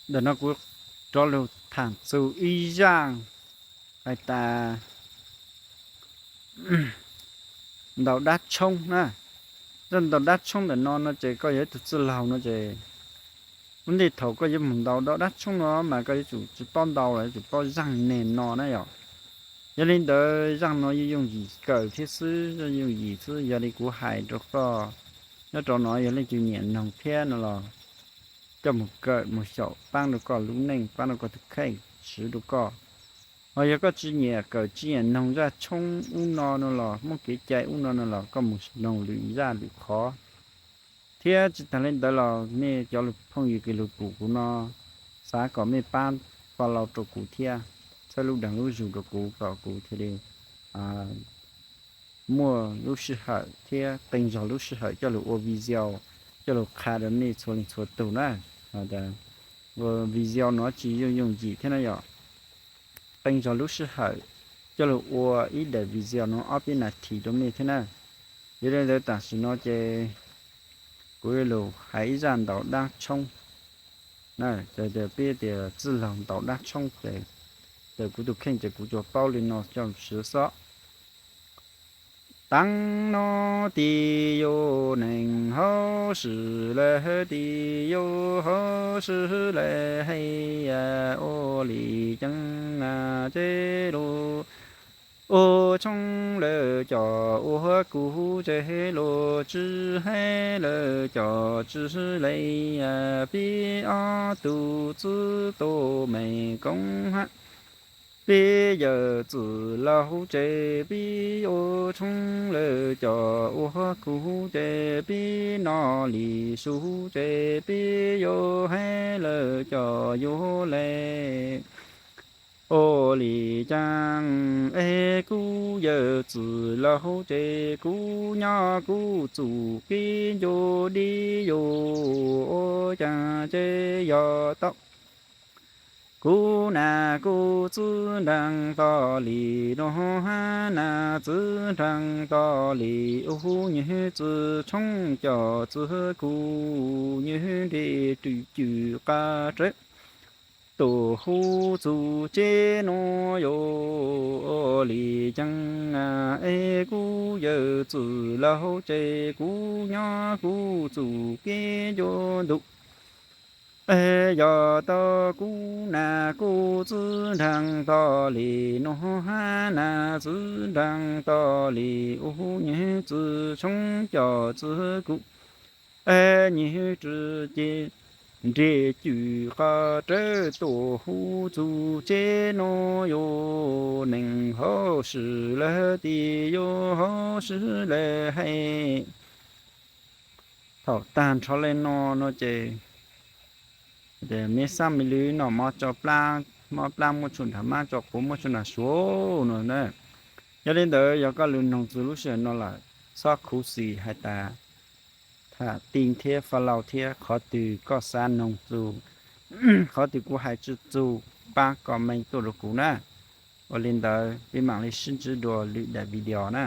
Ntawm no kuv rov lug tham txug ib zaaj hais tas ntaus dab tshoob na. Zaaj ntaus dab tshoob ntawm no no ces koj yog ib tug txwj laug no ces, ua ntej thaum koj yuav moog ntaus dab tshoob no mas koj yuav tsum tsi paub ntau los yuav tsum paub zaaj neeg no na yom. Yog li ntawd zaaj no yooj yooj yim kawm thiab xwb, yooj yooj yim xwb. Yog li kuv hais rau koj, nyob rau no yog leej twg nyiam noog thiab no los coj moog kawm moog xyaum paab rau koj lub neej, paab rau koj tug kheej, siv rau koj. Hos yog koj tsi nyiam kawm tsi nyiam noog zaj tshoob ub no no los Hmoob kev cai ub no no los koj moog noog lwm zaj lwm qhov. Thiab tsi taag le ntawd los mej cov phooj ywg kws lug pum kuv no, xav kom mej paab follow rau kuv thiab, txhawb lub daam lub zug rau kuv kom kuv thiaj li muaj lub sij hawm thiab qee zog lub sij hawm coj lug ua video, coj lug qha rau mej txhua leej txhua tug na. Ua video no tsi yooj yooj yim thiab na yom, qee zog lub sij hawm coj lug ua ib daim video no ob peb nas this rau mej thiab na. Yog li ntawd tam sim no ces kuv yuav lug hais ib zaj ntaus dab tshoob na. Ces peb tias txwj laug ntaus dab tshoob ces, ces kuv tug kheej ces kuv tsuas paub li no coj siv xwb. Taam no tis yug neeg hauv sib lawm, tis yug hauv sib lawm hais, ua li caag ces lug ua tshoob lawm cov ua kuv ces lug tsi hais lawm cov tsi le. Peb ob tug txwv tus me koob hab peb yawm txwv laug ces peb ua tshoob lawm cov ua kuv ces peb noj li sub ces peb yuav hais lawm cov yuav le. Ua li caag es kuv yawm txwv laug ces kuv nyob kuv txuj kev ncu dib yug ua caag ces yog tau kuv nam kuv txwv nraag tog li nuav hab nam txwv nraag tog li ub, nyiag txwv tshoob cov txwv kuv nyiag nreg rwm cwm qas rawv tuaj hu txuj ceg nuav yuav ua li caag es kuv yawm txwv laug ces kuv nyob kuv txuj kev ncu ntuj es yog tau kuv nam kuv txwv nraag tog li nuav hab nam txwv nraag tog li ub, nyiag txwv tshoob cov txwv kuv es nyiag rwm ceg nreg cwm qas rawv tuaj hu txuj ceg nuav yuav neeg hauv sib lawm, tis yug hauv sib lawm hais. Thaum taag nrho le no no ces, mej xaab mej lwm noj mov tso plab, mob plab muab tshuaj nrag mab tso quav muab tshuaj nrag suav no na. Yog li ntawd yog koj lug noog txug lub sij hawm no lawm, txhob khuv xim hais tas tham ti thiab follow thiab, qhov twg koj xav noog txug, qhov twg kuv hais tsi txug, pab comment tuaj rau kuv na. Ua li ntawd peb maam le sib ntsib dua lwm daim video na.